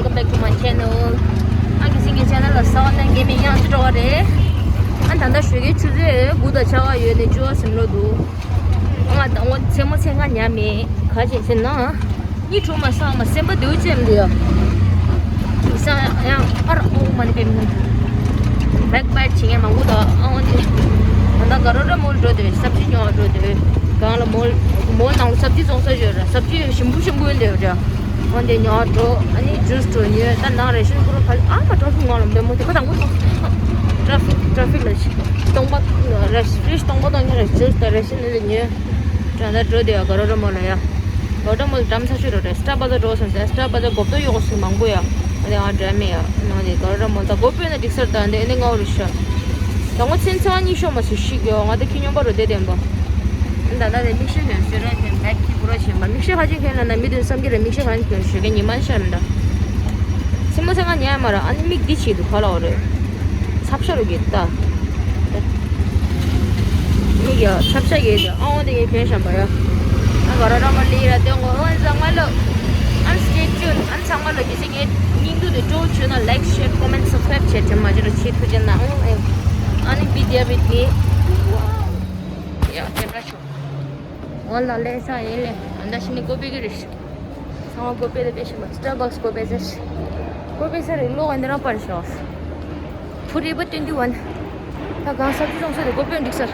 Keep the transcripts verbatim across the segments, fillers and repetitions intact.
Welcome back to my channel. ཨ་ཀི་སིང་གི་ཆེ་ནལ་ལ་གསར་པ་ནང་གི་མི་ཡང་ཅི་འགྲོ་བ་རེད། ཨ་ད་ལྟ་ཞོགས་ཀའི་ཆུ་ཚོད་དགུ་དང་ཆ་ག་ཡོད་ནས་བཅུ་པ་ཟིན་འགྲོ་འདུག་ང་ད་ངོ་མཚན་མོ་མཚན་ཁ་ཉལ་མེད། ག་ཅེས་ཟེར་ན། གཉིད་ཁུག་མ་སོང་། ང་སེམས་པ་སྡུག་ཅན་འདུག་ཡ། དེང་སང་ཡང་ཨ་རོ་ཨོ་མ་ནི་པེ་མི་ཧུན། བེག་པེག་བྱེད་མཁན་མང་པོ་འདུག་ཨ་འོ་དེ། ད་ལྟ་ག་རོ་ར་མོལ་འགྲོ་དེ་སབ་ཇི་ཉོ་འགྲོ་དེ། གང་ལ་མོལ་མོལ་ནང་ལ་སབ་ཇི་བཙོང་ས་ཡོད་ར། སབ་ཇི་ཞིམ་པོ་ཞིམ་པོ་ཡོད་འདུག་ར། འོ་དེ་ཉོ་འགྲོ། ཨ་ནི་ཇུས་འགྲོ་ཉོས། ད་ནང་རེ་ཤན་ཁུ་རུ་ཁ་ལ་ཨ་མ་ཊ་ཕིག་ངོ་ལ་མེད་མོ་དེ་ཁ་དང་པོ་ཊ་ཕིག་ཊ་ཕིག་ལ་ཤི་སྟོང་པ་རེ་ཤི་སྟོང་པ་དང་ཉོ་ར། ཇུས་དང་རེ་ཤན་ནི་ཉོས། ད་ལྟ་འགྲོ་དེ་ཡ་ག་རོ་ར་མོལ་ལ་ཡ། ག་རོ་ར་མོལ་འགྲམ་ས་ཤོད་རོ་རེད། སྟ་བྷ་ས་འགྲོ་སོང་ཟེར། སྟ་བྷ་ས་གོ་བརྡ་གཡོག་སུ་མང་པོ་ཡ། ཨ་ནི་ཨ་འདྲ་མེད་ཡ། ནང་དེ་ག་རོ་ར་མོལ་ད་གོ་བོད་ན་འགྲིག་སར་ད་འདི་ཨ་ནི་ངའོ་རུ་ཤ། ད་ངོ་ཚན་ཚ་གཉིས་ཤོག་མ་སུ་ཤིག་ཡོ། ང་ད་ཁྱི་སྨྱོན་པ་རུ་བསྡད་བསྡད་པ། ད་ལྟ་དེ་མིག་ཤེལ་ཡོད་ཟེར་ར་ཁྱོད་བེག་ཁྱི་གུ་ར་ཆེན་པ། མིག་ཤེལ་ཁ་ཅིག་ཁྱོད་ལ་ན་མི་དུན་བསམ་གྱི་རེད། མིག་ཤེལ་ཁ་ཅིག་ཁྱོད་ཞོད་ཀའི་ཉི་མ་ཤར་མི་འདྲ། སེམས་པ་ཚ་ག་ཉལ་མ་ར། ཨ་ནི་མིག་འདི་ཆེད་དུ་ཁ་ལ་འོ་རེད། ཚབ་ཤ་རུ་གི་ལྟ། མིག་ཡ་ཚབ་ཤ་གི་ལྟ། ཨ་འོ་དེ་ངའི་ཕན་ཤམ་པ་ཡ། ཨ་ག་ར་ར་མ་ལི་ར་དེ་ངོ་འོན་ཟ་ང་ལོ། I'm stay tuned. ཨ་ཚང་མ་ལོ་གི་སེ་ངའི་སྙིང་སྡུག་དེ་སྤྲོ་བྱོས་ན་like, share, comment, subscribe བྱེད་དྲན་མ་བྱེད་ར་ཆེད་ཐུགས་རྗེ་གནང་། ཨ་ནི་be there with me. ཡ་དེ་འདྲ་ཤོག་འོ་ལ་ལས་ས་ཡེ་ལེ། ཨ་འདྲ་ཞིག་ནི་ཀོ་པི་གི་རེད། ཚང་མ་ཀོ་པི་དེ་དཔེ་ཤེས་མ། Starbucks ཀོ་པི་ཟེར། ཀོ་པི་ཟེར་རེད་ལོ་འདི་རང་པར་ཤོག Forever twenty-one. ད་གང་ས་ཅི་ཚོང་ས་དེ་ཀོ་པི་འགྲིག་སར།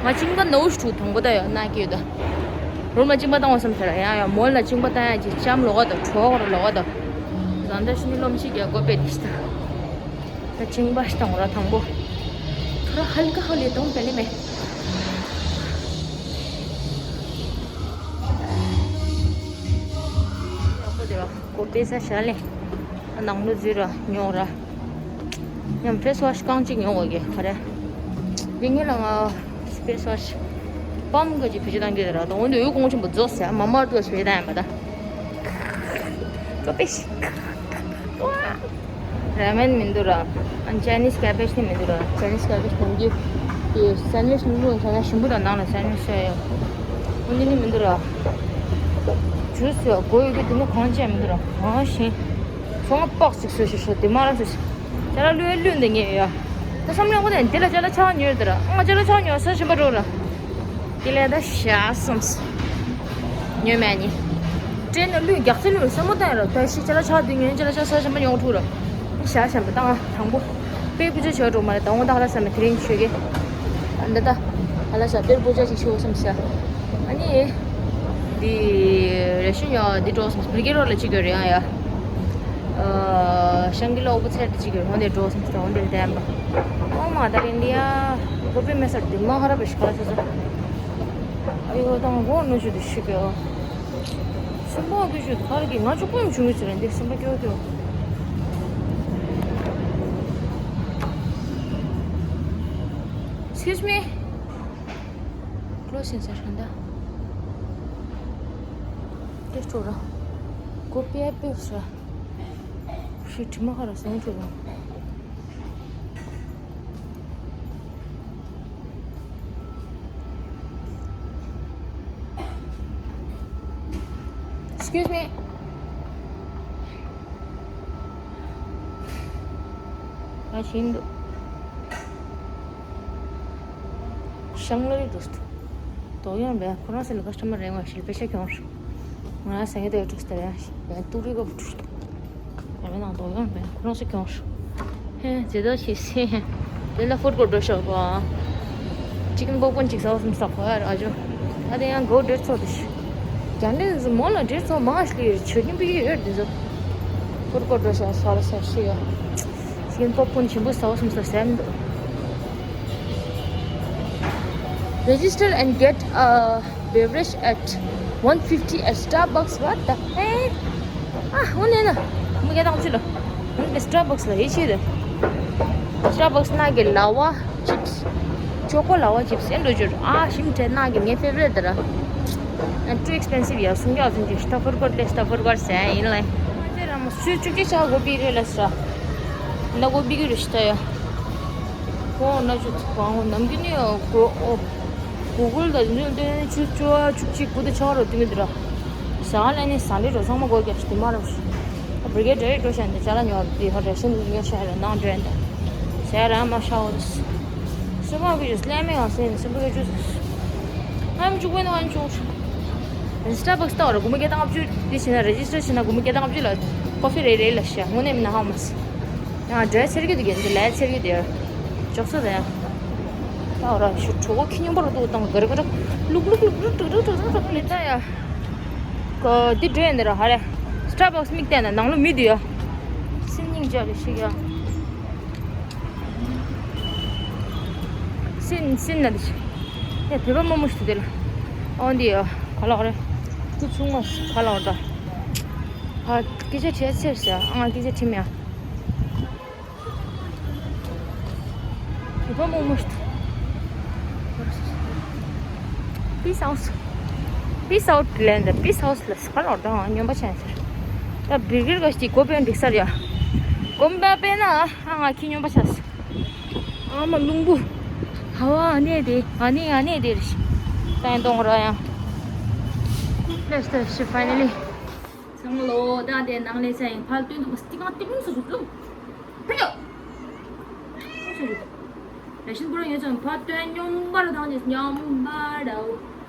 ང་ཅིང་པ་ནོ་ཤུ་དང་པོ་ད་ཡོད་ན་ཀྱི་ཡོད་ད། རོལ་མ་ཅིང་པ་བཏང་བ་བསམ་ཚར་ཡང་ཡང་མོལ་ལ་ཅིང་པ་བཏང་ཡ་ཅི་ལྕམ་ལོག་ག་ད་གྲོགས་ར་ལོག་ག་ད། ད་འདྲ་ཞིག་ནི་ལོ་མི་ཤེས་ཀྱི་ཀོ་པི་འགྲིག་ས། ད་ཅིང་པ་ཞིག་དང་ར་དང་པོ། ཐོ་ར་ཧལ་ཀ་ཧལ་ཡེ་དང་པེ་ལེ་མེ། ཡག་པོ་དེ་བ་ཀོ་པེ་ས་ཤ་ལེ། ནང་ལོ་འཛུལ་ར་ཉོག་ར། ཉམས་ཕེ་སི་ཝ་ཤི་རྐང་གཅིག་ཉོ་དགོས་ཀྱི་ག་རེ། འདི་ངེད་ལ་ང་ཕེ་སི་ཝ་ཤི་པམ་ག་ཅིག་བེད་སྤྱོད་གཏང་གི་ར་དང་འོན་ཏེ་འོས་གོང་ཆེན་པོ་རྫོགས་ཟེར་མ་མར་དུ་བེད་སྤྱོད་གཏང་ཡ་མ་ད། ཀོ་པེ་ཤི། ར་མེན་མི་འདུག་ར། ཨ་ཅའི་ནིས་ཀེ་བེཇ་ནི་མི་འདུག་ར། ཅའི་ནིས་ཀེ་བེཇ་ནམ་རྒྱུན་དེ་སེན་ཝིཆ་ནི་ལུང་ཚང་ན་ཞིམ་པོ་དང་ནང་ལ་སེན་ཝིཆ་ཟོས་ཡོད། འོ་འདི་ནི་མི་འདུག་ར། ཇུས་ཡོད་སྒོ་ཡོད་གི་དེ་ནི་གང་ཅི་ཡང་མི་འདུག་ར། གང་ཞིང་། ཚོང་པགས་ཅིག་བཟོས་ཤོག་ཤོག་དེ་མ་ར་བཟོས་ཤོག་ཅ་ལག་བླུད་བླུད་འདི་ངས་ཡོད་ཡ། ད་བསམ་བློ་ཡག་པོ་དང་དེ་ལ་ཅ་ལག་ཆ་ཉོས་དེ་ར། ཨ་ང་ཅ་ལག་ཆ་ཉོས་ས་ཞིམ་པོ་འགྲོ་ར། དེ་ལས་ད་ཤ་སོམས། ཉོས་མེད་ནི། ཏྲེན་ནི་ལུས་རྒྱག་ཚེ་ལུས་སེ་མོ་བཏང་ཡ་ར། ད་ཤི་ཅ་ལག་ཆག་དུས་ཉོས་ཅ་ལག་ཆག་ས་ཞིམ་པོ་ཉོ་ཐུག་ར། ཤ་ཞིམ་པོ་བཏང་དང་པོ། དཔེ་བུ་ཆ་ཆོད་འགྲོ་མ་རེད། ད་འོང་ད་ཧ་ལ་ས་མེད་དེ་རིང་ཆོད་གི་ཨ་འདི་ད་ཧ་ལ་ས་དཔེ་བུ་ཆ་ཅིག་ཆོད་སམ་ས། ཨ་ནི། འདི་རེ་ཤི་ཉོ་འདི་འགྲོ་སམ་སི་པི་རི་ཀེ་རོ་ལ་ཅིག་ཡོད་རེད་ཡ་ཡ། ཤང་གི་ལ་ཨོ་བུ་ཚད་དེ་ཅིག་ཡོད། འོང་དེ་འགྲོ་སམ་སི་ད་འོང་དེ་ལ་བསྟན་པ། ཨོ་མ་ད་རིང་འདི་ཡ། ལོ་པེ་མེ་སར་དེ་མ་ཧ་ར་པེ་ཤི་ཁ་ལ་ཆ་ཆ། ཨ་ཡོ་དང་གོ་ནུ་ཆུ་དུ་ཤི་གོ། སུམ་པ་གི་ཆུ་དུ་ཁར་གི་ང་ཆུ་ཀོ་ཡོང་ཆུ་ངུ་ཆུ་རེད་འདི་སུམ་པ་ཀྱོ་ཀྱོ། Excuse me. Close in sir ཧན་ད། དེ་ཆོ་ར། གོ་པེ་པེ་ཤ། ཤི་ཁྲི་མ་ཁ་ར་སོང་ཆོ་ར། Excuse me. ང་ཤིན་ཏུ་ཤང་ལ་རི་འདུག་སྟེ། དོ་ཡང་བས་ཁོ་རང་སེ་ལ་ཀ་སི་ཊ་མར་རེད། ང་ཤིལ་པེ་ཤ་ཁྱོང་ང་སེང་གེ་དེ་འཁྲུགས་ཏེ་རེད། ཡང་ཏུ་རི་གོ་འཁྲུགས་ཏེ། ཡང་མེད་ནང་དོ་ཡང་བས་ཁོ་རང་སེ་ཁྱོང་། ཧེ་ཇེ་དོ་ཤི་སེ། དེ་ལ་ཧྥུཌ་ཀོར་འགྲོ་ཤོག་གོ། ཅི་ཀན་པོབ་ཀོན་ཅིག་ཟ་བ་སམ་ས་ཁོ་ཡར་ཨ་ཇོ། ཨ་དེ་ཡང་གོ་འདྲེར་ཚོ་དེ་ཤི། རྒྱ་འདྲེ་ཟི་མོ་ལ་འདྲེར་ཚོ་མང་ཤི་ལི་ཆོས་ཀིན་པི་ཡོད་དེ་ཟོ། ཧྥུཌ་ཀོར་འགྲོ་ཤོག་ས་ལ་ས་ཤི་ཡོད། ཅི་ཀན་པོབ་ཀོན་ཆེན་པོ་ཟ་བ་སམ་ས་སེམས་འདུག Register and get a beverage at one fifty at Starbucks. What the heck? ཨ་ཧོ་ནེ་ན། མུ་གེ་དང་ཆུ་ལོ། ཨ་ནི་Starbucks ལ་ཡེ་ཤེས་རེད། Starbucks ནང་གི་ལ་བ་chips། ཅོ་ཀོ་ལ་བ་chips ཨེ་འགྲོ་རྒྱུ་རེད། ཨ་ཞིམ་དྲན་ནང་གི་ངའི་favorite རེད། ཨ་too expensive ཡ་སུང་ག་ཨ་ཙམ་གྱི་སྟ་ཕུར་ཀོར་ལེ་སྟ་ཕུར་ཀོར་ཟེར་ཡིན་ལེ། ཨ་ཅེ་ར་མ་སུས་བཅུ་གཅིག་ཆ་གོ་པི་རེད་ལ་ས། ན་གོ་པི་གི་རུ་ཤི་ད་ཡ། ཁོང་ན་ཆུ་ཚོད་གང་འོ་ནམ་རྒྱུན་ནི་གོ་འོ། གུ་གུལ་དང་འདི་ཚོ་ཆུ་ཚོད་བཅུ་གཅིག་དགུ་དང་ཆ་རོ་དུ་མི་འདི་ར། ཟ་ལ་ནི་ཟ་འདྲེ་རོ་ཚང་མ་གོ་རྒྱབ་ཤི་དུ་མ་ར་ཤི། ད་ བི་གེ་འདྲ་རེད་འགྲོ་བྱས་ནས་ཅ་ལག་ཉོ་བ་དེ་ཧོ་ཏེལ་ཤིན་ཏུ་ཉོ་བྱས་ར་ནང་འདྲེན་དང་། ཟས་ར་མ་ཤ་འོ། སུ་མ་བི་ཇུས་ལན་མེ་གང་སེ་ནི་སུ་བི་གེ་ཇུས། ཨམ་ཅུག་པོ་ནི་ཨམ་ཅུག་སི་ཊར་བག་སི་ལྟ་བ་ར་སྒོར་མོ་བརྒྱ་དང་ལྔ་བཅུ་དེ་བྱས་ན་རེ་ཇི་སི་ཊར་བྱས་ན་སྒོར་མོ་བརྒྱ་དང་ལྔ་བཅུ་ལ་ཀོ་ཕི་རེ་རེ་ལ་ཤ་དངོས་གནས་མིན་ན་ཧ་མ་སི། ཡང་འདྲ་ཚེར་གི་འདུག་གན་འདི་ལས་ཚེར་གི་འདུག་ཡ། ཅོག་ས་དེ་ཡ། ད་འོ་ར་ཞུ་གྲོད་ཁོག་ཁྱི་སྨྱོན་པ་ར་འདུག་དང་ག་རེ་ག་རེ་ལུག་ལུག་ལུག་ལུག་ཏུག་ཏུག་ཏུག་ཏུག་ཏུག་ལེ་ད་ཡ། ག་འདི་འདྲ་ཡ་འདི་ར་ཧ་རེ། སི་ཊར་བག་སི་མིག་བལྟས་ན་ནང་ལོ་མི་འདུག་ཡ། སིན་སྙིང་རྗེ་རེ་ཞིག་ཡ། སིན་སིན་ན་འདི་ཞིག་ཡ། བོད་པ་མོ་མོ་ཞིག་འདུག་དེ་ལ། ཨོ་འདི་ཡ། ག་ལ་རེ། སྐུ་ཆུང་མ་ག་ལ་རེ་ད། ཧ། སྐད་ཆ་དྲིས་ཚེར་ཟེར་ཨང་། སྐད་ཆ་དྲིས་མེད་ཨ། བོད་པ་མོ་མོ་ཞིག Peace house. Peace out ལན་ད་peace house ལ་ས་ལོར་དང་སྨྱོན་པ་ཆེན་ཟེར། ད་བིར་གིར་ག་ཞིག་གོ་པན་འགྲིག་སར་ཡ། གོམ་པ་པས་ན་ཨ་ང་ཁྱི་སྨྱོན་པ་ཆ་ཟེར། ཨ་མ་རླུང་བུ། ཧ་བ་ཨ་ནེ་དེ་ཨ་ནེ་ཨ་ནེ་དེ་རེ་ཞིག་ད་ཡིན་གཏོང་ར་ཡང་། Let's do it finally. ཚང་མ་ལོ་ད་དེ་ནང་ལས་ཚ་ཡིན་ཕལ་སྟོན་ཐོག་སྟི་གང་སྟི་གང་སུ་སུ་ལུ། ཕ་ཡོ། རེ་ཞིག་པུ་ར་ཡོད་ཙམ་ཕ་སྟོན་སྨྱོན་པར་དང་ནི་སྨྱོན་པར་འོ།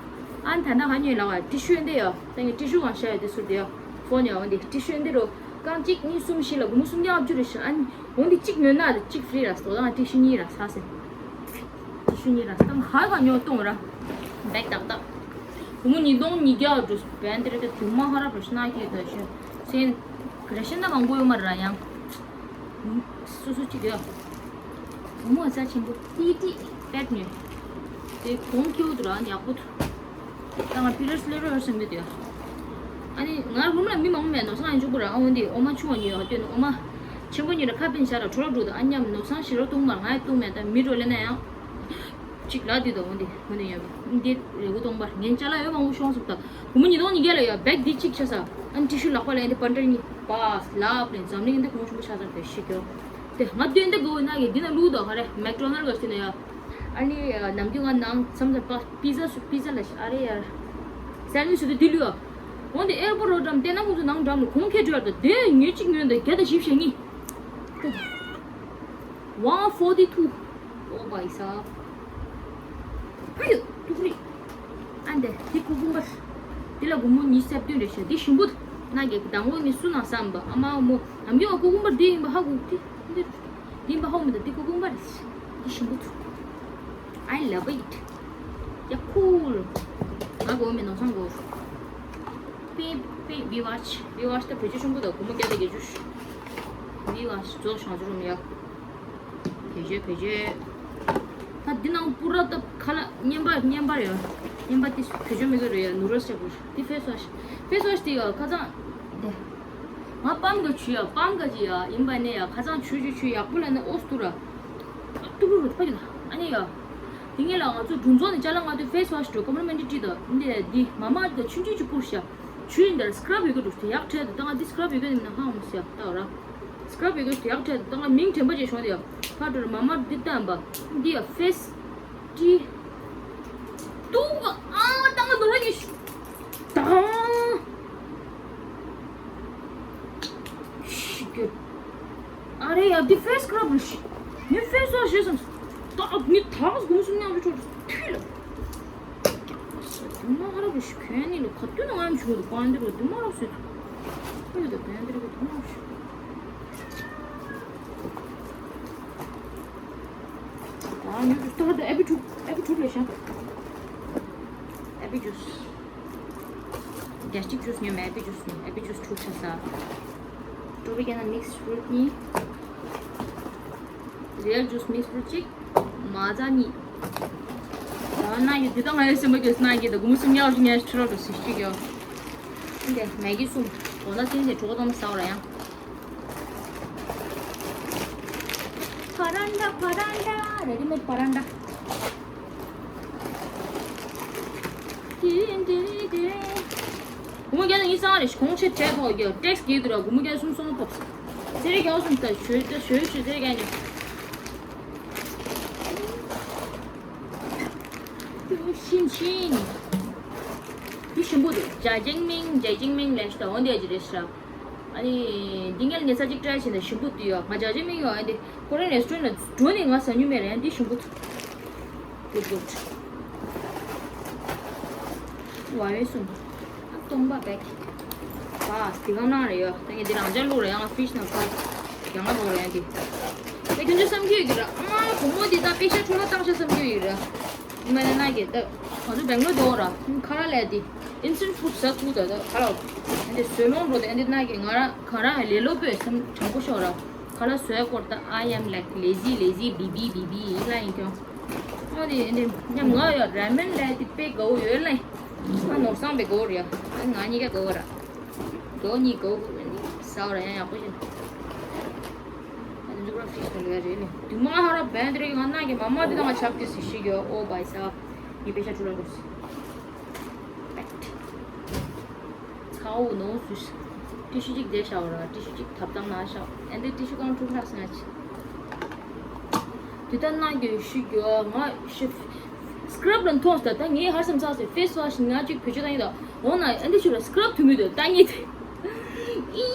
ཨན་ད་ན་ཧ་ཉོས་ལ་བ་ཏི་ཤུ་འདི་ཡོ། ད་ངས་ཏི་ཤུ་གང་ཤ་ཡོད་དེ་སུ་དེ་ཡོ། ཕོན་ཡོ་འོ་འདི་ཏི་ཤུ་འདི་རུ་རྐང་གཅིག་གཉིས་གསུམ་བཞི་ལ་སྒོར་མོ་སུམ་བརྒྱ་ལྔ་བཅུ་རེ་ཤི་ཨན། འོ་འདི་གཅིག་ཉོས་ན་དེ་གཅིག་ཧྥི་རི་ར་སོ་དང་ཏི་ཤུ་གཉིས་ར་ས་སེ། ཏི་ཤུ་གཉིས་ར་ས་ཧ་གང་ཉོ་གཏོང་ར། བེག་ཏག་ཏག་སྒོར་མོ་ཉིས་སྟོང་ཉིས་བརྒྱ་འགྲོ་བན་དེ་རེད་དེ་དུ་མ་ཧ་ར་བ་ཤ་ན་ཁྱེད་དོ་ཤེ། སེན། རེ་ཤན་ན་མང་པོ་ཡོད་མ་ར་ཡང་། སོ་སོ་གཅིག་ཡོད། བུ་མོ་རྩ་ཆེན་པོ་ཏི་ཏི་པེད་ཉོས། དེ་གོང་ཁེའུ་དུ་ར་ཡག་པོ་འདུག་ད་ང་པི་རི་ཡཌ་སི་ལེ་རོ་ཡོད་སེམས་མེད་དེ། ཨ་ནི་ང་རུམ་ལ་མི་མང་མེད་ནོ་སང་ཡང་འཇུག་པོ་ར་ཨ་འོ་འདི་འོ་མ་ཆུང་བ་ཉོས་ཡོད་དེ་ནི་འོ་མ་ཆེན་པོ་ཉོས་ར་ཁ་པིན་བྱ་ར་གྲོ་ལ་འགྲོ་དང་ཨ་མཉམ་ནོ་སང་ཞི་རོ་བཏུང་མ་ང་ཡི་བཏུང་མེད་ད་མི་འགྲོ་ལེ་ན་ཡང་། གཅིག་ལ་འདི་དང་འོ་འདི་འོ་འདི་ཡོད་པ་འདི་རེ་གུ་སྟོང་པ་ངན་ཅ་ལག་ཡོད་མང་པོ་ཤོང་སོང་ད་བུ་མོ་ཉིས་སྟོང་ཉིས་བརྒྱ་ལ་ཡོད་བེག་འདི་གཅིག་ཆ་ས་ཨ་ནི་ཏི་ཤུ་ལག་པ་ལ་ཡང་འདི་པན་ཏྲ་གཉིས་པ་ལབ་ནས་འཛམ་གླིང་འདི་གོང་ཆུང་པོ་ཆ་ས་བེ་ཤི་གྱོ། དེ་ང་སྟོན་འདི་གོ་ན་གི་འདི་ན་ལུག་དོ་ཧ་རེ་མེག་ཌོ་ནལ་ག་ཤི་ན་ཡ། ཨ་ནི་ནམ་རྒྱུན་ང་ནང་མཚམས་མཚམས་པ་པི་ཛ་སུ་པི་ཛ་ལ་ཤི་ཨ་རེ་ཡ། སན་ཝིཆ་སུ་དེ་འདི་ལུ་ཡ། འོན་ཏེ་ཨེར་པོ་རོ་འགྲམ་དེ་ན་ཁོང་ཚོ་ནང་འགྲམ་ལ་གོང་ཁེ་འགྲོ་ཡ་དོ་དེ་ཉོས་གཅིག་ཉོས་འདི་བརྒྱ་དང་བཞི་བཅུ་ཞེ་གཉིས། One forty two. Oh my god. ཕ་ཡུ་ཏུ་རི། ཨ་འདི་དེ་ཀུ་ཀུམ་པར། དེ་ལ་སྒོར་མོ་ཉི་ཤུ་རྩ་བདུན་རེད་ཤག་དེ་ཞིམ་པོ་འདུག་ན་གེ་དང་པོ་ནི་སུ་ན་བསམ་པ་ཨ་མ་མོ་ཨམ་གི་ཨོ་ཀུ་ཀུམ་པར་དེ་ཡིན་པ་ཧ་གོ་དེ་དེ་ཡིན་པ་ཧ་གོ་མི་འདུག་དེ་ཀུ་ཀུམ་པར་རེད་དེ་ཞིམ་པོ་འདུག I love it. ཡ་ཁུལ། ང་གོ་མེད་ནོ་སང་གོ་པི་པི་བི་ཝ་ཆི་བི་ཝ་ཆི་ད་བེད་སྤྱོད་ཆེན་པོ་དང་སྒོར་མོ་བརྒྱ་དང་བརྒྱད་ཅུ། བི་ཝ་ཆི་རྫོགས་བྱང་ཆུབ་རུམ་ཡ། བེད་སྤྱོད་བེད་སྤྱོད། ད་འདི་ནང་པུ་ར་ད་ཁ་ལག་བརྙན་པར་བརྙན་པར་ཡོད། བརྙན་པར་ཏི་བེད་སྤྱོད་མི་དགོས་རེད་ཡ་ནུ་རོ་སི་ཅེ་པུ་ཏི་ཕེ་སི་ཝ་ཤི། ཕེ་སི་ཝ་ཤི་ཏི་ཡ་ཁ་ཚང་དེ། ང་པམ་ག་ཆུ་ཡ་པམ་ག་ཅི་ཡ་ཡིན་པ་ནས་ཡ་ཁ་ཚང་ཆུ་ཆུ་ཆུ་ཡག་པོ་ལ་ནི་ཨོ་སྟུ་ར། ཏུ་རུ་རུ་ཕ་གི་ལ་ཨ་ནི་ཡ། དེ་ངས་ལ་ང་ཚོ་དྲུང་འཚོ་ནས་ཅ་ལག་ང་ཚོའི་ཕེ་སི་ཝ་ཤི་འགྲོ་ཀོམ་པི་ལི་མེན་ཊི་ཏི་ད་འདི་འདི་མ་མ་ག་ཆུ་ཆུ་ཆུ་པུར་ཤ། ཆུ་ཡིན་དར་སི་ཀྲབ་ཡོད་གི་འགྲོ་ཡག་ཁྲལ་དུ་ད་ང་འདི་སི་ཀྲབ་ཡོད་གི་ནི་མིན་ན་ཧང་མོ་སི་ཡ་ད་ར། སི་ཀྲབ་ཡོད་གི་ཡག་ཁྲལ་དུ་ད་ང་མིང་དྲན་པ་ཅེ་ཤོང་དེ་ཡ། ཕ་འགྲོ་ར་མ་མ་འདི་ལྟ་ཡིན་པ། འདི་ཡ་ཕེ་སི་ཏི། ཏུ་བ་ཨ་ད་ང་ནོར་བ་ཉེ་ཤི། ད། ཤི་གི། ཨ་རེ་ཡ་འདི་ཕེ་སི་ཀྲབ་རེད་ཤི། ངས་ཕེ་སི་ཝ་ཤི་ཞེས་སམ། ད་ངས་ད་ག་སྒོམ་སུམ་ཉག་ཅུ་ཁྲོད་དུས་ལ། དུ་མ་ཧ་ར་གི་ཤི་ཁན་ནི་ལ་ཁ་ཏུ་ན་ང་ཡང་ཆུང་གི་དུ་པང་འདི་རུ་དུ་མ་ར་སུ་དུ། ཁོ་ཡོད་དུ་པན་འདི་རུ་དུ་མ་ར་ཤི། ད་ཉོ་དུ་སྟོར་དུ་ཨེ་པི་ཊུ་ཨེ་པི་ཊུ་རེད་ཤག་ཨེ་པི་ཇུས། གེ་སི་ཊིག་ཇུས་ཉོས་མེད། ཨེ་པི་ཇུས་ཉོས། ཨེ་པི་ཇུས་དྲུག་ཆ་ས། སི་ཊོ་བེ་རི་ན་མིག་སི་ཕུ་རུཊ་གཉིས། རི་ཡལ་ཇུས་མིག་སི་ཕུ་རུཊ་གཅིག་མ་ཛ་གཉིས། ཨ་ན་ཡོད་དེ་ད་ང་ཡོད་སེམས་པ་གྱོད་སྣང་གི་ད་སྒོར་མོ་སུམ་ཉག་ཞིག་ངས་ཁྲི་རོ་རུ་སི་ཤིག་ཡོད། འདི་མེ་གི་གསུམ། འོ་ན་ཏིན་ཏེ་གྲོགས་དམ་ས་འོ་ར་ཡང་། ཕ་རན་ཌ་ཕ་རན་ཌ་རེ་ཌི་མེད་ཕ་རན་ཌ། ཏིན་ཏིན་ཏིན། སྒོར་མོ་བརྒྱ་དང་གཉིས་སང་རེ་ཞིག་གོང་ཆེ་བྲལ་ཐོག་རྒྱ་ཊེག་སི་གི་དུ་ར་སྒོར་མོ་བརྒྱ་གསུམ་སོང་ཕོབ། ཟེར་རྒྱ་གསུམ་ད་ཞོལ་ད་ཞོལ་ཞོལ་ཟེར་རྒྱ་ཉོ། ཤིན་ཤིན། འདི་ཞིམ་པོ་འདུག་ཇ་ཅིང་མིང་ཇ་ཅིང་མིང་ལས་ཤི་ད་འོན་ཏེ་ཨ་ཅི་རེད་ཤི་ར། ཨ་ནི་འདི་ངས་ཉལ་ས་ཅིག་ཊའི་བྱས་ནས་ཞིམ་པོ་འདུག་ཡ། ང་ཇ་ཇི་མིན་ཡོད། ཨ་འདི་ཀོ་རི་ཡན་རེ་སི་ཊོ་རན་ཊི་ལ་འགྲོ་ནས་ང་ཟ་མྱོང་མེད་རེད། ཨ་འདི་ཞིམ་པོ་འདུག། གུད་གུད། ཝའི་ཝའི་སུ། ཨ་སྟོང་པ་བེག། ཨ་འདི་གང་ནང་རེད་ཡ། ད་ངས་འདི་རང་ཅག་བླུགས་རེད། ཡང་ཕི་ཤི་ནང་ཁ་རྒྱང་ང་འགྲོ་རེད། ཨ་འདི་ད་ཁྱོད་ཚོ་བསམ་གྱི་ཡོད་ཀྱི་ར། ཨ་མ་བུ་མོ་འདི་ད་པེ་ཤ་འཕྲོ་བརླག་བཏང་ཤག་བསམ་གྱི་ཡོད་ཀྱི་ར། མ་ནེ་ན་གི་ད་ང་ཚོ་སྦེང་ལོར་འགྲོ་ར། ཁ་ར་ལས་དེ་ཨིན་སི་ཊན་ཕུཌ་ཟ་ཐུབ་ད། ད་ཁ་ར་འདི་བཟོས་ལོང་འགྲོ་དེ་འདི་ན་གི་ང་ར་ག་ར་ལས་སླ་པོ་སེམས་དྲང་པོ་ཤོར་ར། ཁ་ར་བཟོས་སྐོར་ད་I am like lazy lazy baby baby ཡིན་ལ་ཡིན་ཀྱང་། ཨོ་དེ་འདི་ཉམ་ང་ཡོད་ར་མེན་ལས་དེ་དཔེ་དགའ་བོ་ཡོད་ལ། ང་ནོར་སང་དཔེ་དགའ་བོ་རེད་ཡ། ང་གཉིས་ཀ་དགའ་བོ་ར། དགའ་བོ་གཉིས་དགའ་བོ་ཟ་བ་ར་ཡང་ཡག་པོ་ཞིག། ཨ་འཇུག་ར་ཕིག་སི་ལ་རེད་ནི། དུ་མ་ཧ་ར་བན་དེ་རེད། ང་ན་གི་མ་མ་དེ་དང་ང་ཆབ་དེ་སི་ཤི་གི། ཨོ་བའི་སབ། ངའི་པེ་ཤ་འཕྲོ་བརླག་འགྲོ་སི། ཚ་བོ་ནོ་སུ་ཤི། ཏི་ཤུ་གཅིག་དེ་ཤ་བ་ར། ཏི་ཤུ་གཅིག་ཐབ་ཚང་ན་ཤ། ཨེ་འདི་ཏི་ཤུ་གང་འཕྲོ་བརླག་སོང་ང་ཆི། དེ་ལྟར་ན་གི་ཤི་གི་ང་ཤི། སི་ཀྲབ་ལ་མཐོང་སྟེ་ད་ངས་ཧར་སེམས་ཚགས་སེ་ཕེ་སི་ཝ་ཤི་ང་གཅིག་བེད་སྤྱོད་བཏང་ཡིན་ད། འོ་ན་ཨེ་འདི་ཤི་ལ་སི་ཀྲབ་ཐུབ་མི་འདུག་ད་ངས་དེ། ཨི་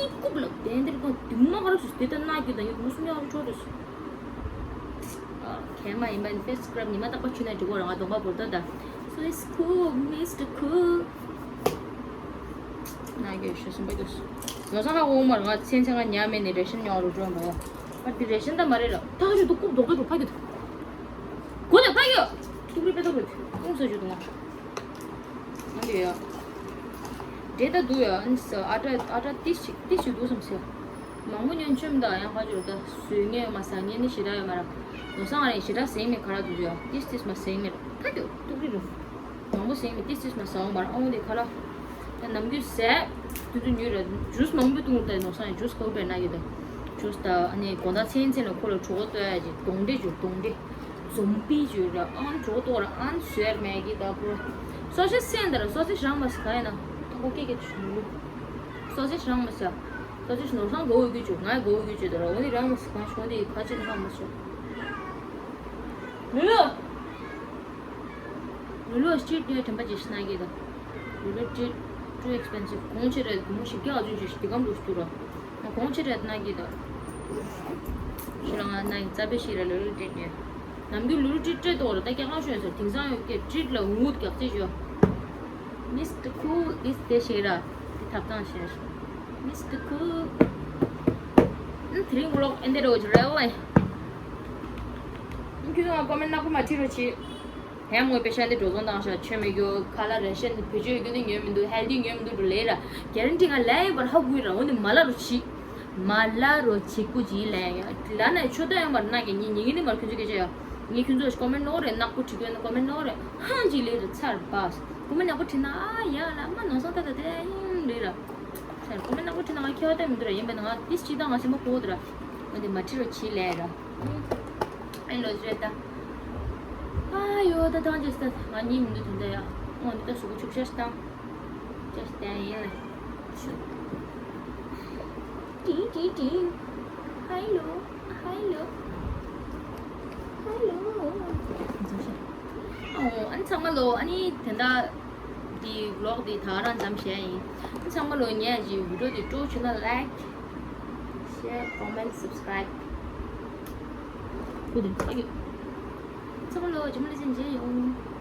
རྐུབ་ལ་བན་དེ་རེད། ཁོང་དུ་མ་ག་རབས་སུ་དེ་ལྟར་ན་གི་ད་ངས་མུ་སུམ་ཡག་པོ་འཕྲོ་འདུག་སི། ཨ། མཁལ་མ་ཡིན་པ་ནི་ཕེ་སི་སི་ཀྲབ་ཉི་མ་རྟག་པར་བྱུགས་ན་འགྲིག་གོ་ར། ང་གདོང་པ་འབུར་ཏོ་ད། So it's cool, Mister Cool. ན་གི་ཤི་སུམ་པ་འདུག་སི། ནོར་སང་ཧ་གོ་མ་ར། ང་ཚན་ཚན་ང་ཉལ་མེད་ནི་རེ་ཤན་ཉོ་རུ་འགྲོ་འགྲོ། ཨ་འདི་རེ་ཤན་ད་མ་རེད་ལ། ད་ཧ་ཞུ་འདུག་རྐུབ་རྡོག་རྡོག་འགྲོ་ཕ་གི་འདུག་གོ་ལ་ཕ་གི་ཐུག་རེ་པེ་ཏོ་རེད། ཀུང་སོ་ཞུ་འདུག་ང་། ཨ་འདི་ཡ། འདྲེ་ད་འདུག་ཡ། ཨ་ནི་ས་ཨ་ཏྲ་ཨ་ཏྲ་ཏི་ཞིག་ཏི་ཞིག་འདུག་བསམ་སི། མང་པོ་ཉོན་ཆོམ་དང་ཡང་ཁ་སྦྱོར་ད་བཟོས་ངེས་མ་ཟ་ངེས་ནི་ཞེ་དྲག་ཡོད་མ་ར། ནོར་སང་ང་རེ་ཞེ་དྲག་ཟེང་མེད་ཁ་ར་འདུག་ཡ། ཏིས་ཏིས་མ་ཟེང་མེད་ཁ་རྒྱུ་ཐུག་རེ་རུ། མང་པོ་ཟེང་མེད་ཏིས་ཏིས་མ་ཟ་འོང་མ་ར། ཨོང་དེ་ཁ་ལ། ད་ནམ་རྒྱུན་ཟས་དུས་ཚོད་ཉུལ་ར། ཇུས་མང་པོ་བཏུང་ད་ནོར་སང་ང་ཇུས་ཁ་བོ་པེ་ན་གི་ད། ཇུས་ད་ཨ་ནི་དགོང་དག་མཚན་མཚན་ལ་ཁོ་ལ་གྲོད་ཁོག་ལྟོགས་ཡ་ཅིག་གདོང་འདྲེ་ཇུས་གདོང་འདྲེ། ཛོམ་པི་ཇུས་ར། ཨང་གྲོད་ཁོག་ལྟོགས་ར། ཨང་ཟོས་མེད་གི་ད་ཁོ། སོ་སི་སེན་ད་ར། སོ་སི་རང་མ་ཟ་ག་ཡ་ན། ཐོག་ཁོ་ཀེ་ཀེ་ཆུ་ལུ། སོ་སི་རང་མ་ཟ། སོ་སི་ནོར་སང་གོ་བོ་གི་ཆུ་ང་གོ་བོ་གི་ཆུ་ད་ར། འོ་ནི་རང་མ་ཟ་ག་ཤོ་དེ་ཁ་ཆེ་ན་ཧ་མ་ཟ། ལུ་ལུ། ལུ་ལུ་སི་ཊི་རི་ཊི་དེ་དྲན་པ་ཅིག་ཤི་ན་གི་ད། ལུ་ལུ་ཊི་རི་ཊི་too expensive གོང་ཆེ་རེད། སྒོར་མོ་བཞི་བརྒྱ་ཨ་ཚོན་ཅིག་ཤི་དེ་གམ་རུ་སུ་ར། གོང་ཆེ་རེད་ན་གི་ད། ཤི་རང་ང་ན་ཡི་རྩ་བེ་ཤི་ར་ལུ་ལུ་ཊི་རི་ཊི་དེ། ནམ་རྒྱུན་ལུ་ལུ་ཊི་རི་ཊི་ཏོ་ར་ད་སྐྱེ་གང་ཤོད་ཟེར་དེང་སང་ཡོད་ཀྱི་ཊི་རི་ཊི་ལ་ངུ་རྒྱག་ཅེས་ཞོ། Mister Cool is དེ་ཤེས་ར། དེ་ཐབ་ཚང་ཤེས་ཤོ། Mister Cool། ཨ་དེ་རིང་ཝི་ལོག་ཨེ་འདྲ་རོ་ཇི་རེད་ལེ། ཁྱོད་ཚོ་ཀོ་མེན་ནག་པོ་མ་བྲིས་རོགས་བྱེད། ཧེ་མོ་པེ་ཤ་ལེ་འགྲོ་སོང་དང་ཤ་ཆོས་མེད་རྒྱུ་ཁ་ལ་རེ་ཤན་བེད་སྤྱོད་རྒྱུ་ནི་ཉོས་མི་འདུག་ཧེལ་དི་ཉོས་མི་འདུག་འགྲོ་ལེ་ར། གེ་རན་ཊི་ང་ལེ་བར་ཧ་གུ་ར། འོ་ནི་མ་ལ་རོ་ཆི། མ་ལ་རོ་ཆི་ཀུ་ཇི་ལེ་ཡ། ལ་ན་ཆོ་ད་ཡང་བར་ན་གི་ཉི་ཉི་གི་ནི་མར་ཁྱོད་ཚོ་སྐད་ཆ་ཡ། ངས་ཁྱོད་ཚོ་ཀོ་མེན་ནོ་རེ་ནག་པོ་བྲིས་གོ་ན་ཀོ་མེན་ནོ་རེ་ཧང་ཇི་ལེ་ར་ཚར་བས། ཀོ་མེན་ནག་པོ་བྲིས་ན་ཨ་ཡ་ལ་མ་ནོ་སང་ད་ད་དེ་ཡིན་ལེ་ར། ཚར་ཀོ་མེན་ནག་པོ་བྲིས་ན་ང་ཁྱོད་ད་མི་འདུག་ར། ཡིན་པ་ན་ང་ཏིས་ཅི་ད་ང་སེམས་པ་ཕོ་འདུག་ར། འོ་དེ་མ་བྲིས་རོ་ཆི་ལེ་ར། ཨེ་ལོ་ཟེར་ད། ཨ་ཡོ་ད་ཐང་ཅེས་ད་ང་གཉིད་མི་འདུག་དེ་འདྲ་ཡ། འོ་འདི་ད་གཟུགས་པོ་ཕྱུག་ཤ་ཞིག་བཏང་། ཅེས་ད་ཡིན་ལ། ཤུ། ཏི་ཏི་ཏི། ཧའི་ལོ། ཧའི་ལོ། ཧའི་ལོ། ཨོ་ཨ་ནི་ཚང་མ་ལོ། ཨ་ནི་དེ་འདྲ་འདི་ཝི་ལོག་འདི་ད་རང་མཚམས་བཞག་ཡིན། ཨ་ནི་ཚང་མ་ལོ་ངས་ཀྱི་བི་ཌི་ཡོ་འདི་སྤྲོ་བྱུང་ན་ལའིཀ། ཤེར། ཀོ་མེན་ཊི། སབ་སི་ཀ་རའིབ། ཀུ་དེ་ཚང་མ་ལོ་ཇི་མ་ལི་ཅན་མཇལ་ཡོང་།